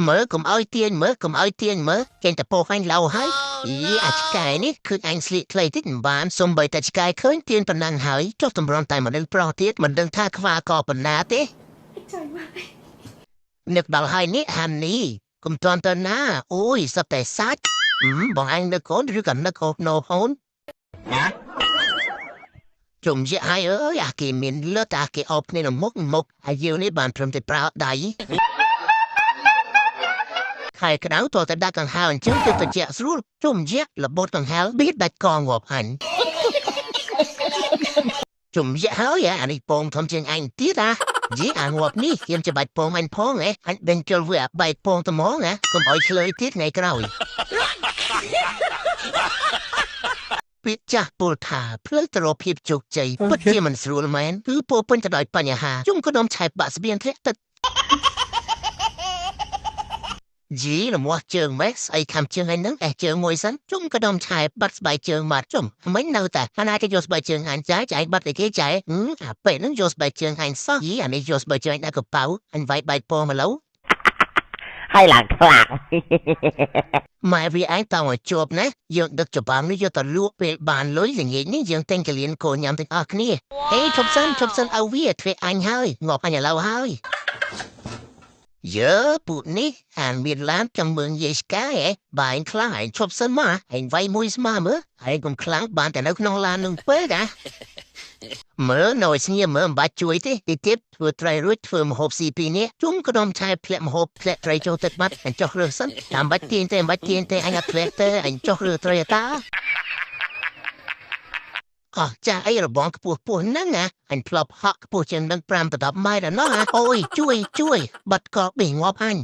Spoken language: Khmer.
មើលកុំឲ្យទាញមើលកុំឲ្យទាញមើលចេញតែពោះអញឡៅហើយអីអាចឆ្កែនេះគឺអញស្លៀកខ្លីតិចមិនបានសំបីតែឆ្កែឃើញទាញប៉ុណ្ណឹងហើយចុះតម្រុំតែមនុស្សប្រុសទៀតមិនដឹងថាខ្វាកប៉ុណ្ណាទេ ចាយមក នឹកដល់ហើយនេះហានីកុំតន់ទៅណាអូយសត្វតែសាច់បងអញនឹកកូនឬក៏នឹកអូនអូន ណា ជុំជាហើយអើយអាគេមានលត់អាគេអបគ្នានៅមុខមុខហើយយើងនេះបានព្រមតែប្រើដៃខែក្តៅតតែដាក់កង្ហារអញ្ចឹងទៅត្រជាក់ស្រួលជុំជារបូតកង្ហារបៀតដាច់កងាប់អញជុំជាហើយអានេះពងធំជាងអញទៀតអាយីអាងាប់នេះខ្ញុំច្បាច់ពងអញផងហ៎អញដេញជលវាបែកពងត្មងណាកុំឲ្យឆ្លើយទៀតថ្ងៃក្រោយ ពាក្យចាស់ពោលថាផ្លូវទៅរកភាពជោគជ័យពិតជាមិនស្រួលមែនគឺពោរពេញទៅដោយបញ្ហាជុំក៏ដុំឆែបបាក់ស្បៀងធ្លាក់ទឹកយីរមាស់ជើងម៉េះស្អីខំជើងឯហ្នឹងអេះជើងមួយសិនជុំក៏ដុំឆែបបាត់ស្បែកជើងបាត់ជុំមិញនៅតែអាណាគេយកស្បែកជើងអញចាយចាយបាត់តែគេចាយអាពេលហ្នឹងយកស្បែកជើងអញសោះយីអានេះយកស្បែកជើងអញដាក់កប៉ៅអញវាយបែកពងមកឡូវ ហើយឡើងខ្លាំង ម៉ែវាឯងតើឲ្យជាប់ណាយើងដឹកច្បាំងនេះយកទៅលក់ពេលបានលុយល្ងាចនេះយើងទិញកលៀនកូនញ៉ាំទាំងអស់គ្នាហេឈប់សិនឈប់សិនឲ្យវាធ្វើអញហើយងាប់អញឥឡូវហើយយើពួកនេះអានមានឡានចាំមើងយាយឆ្កែហ៎បែងខ្លាំងឯងឈប់សិនមកឯងវាយមួយស្មាមើលឯងកុំខ្លាំងបានតែនៅក្នុងឡាននឹងពេកអាមើលនៅស្ងៀមមើលមិនបាច់ជួយទេទីទៀតធ្វើត្រីរួចធ្វើម្ហូបស៊ីពីរនេះជុំក៏ដុំឆែធ្លាក់ម្ហូបធ្លាក់ត្រីចូលទឹកបាត់អញចុះរើសសិនតាមបាច់ទាញទេមិនបាច់ទាញទេអញអត់ធ្លាក់ទេអញចុះរើត្រីតាអស់ចាអីរបងខ្ពស់ពោះហ្នឹងណាអញធ្លាប់ហក់ខ្ពស់ជាងនឹង5ទៅ10ម៉ែត្រដល់ណោះអូយជួយជួយបាត់កបេងាប់អញ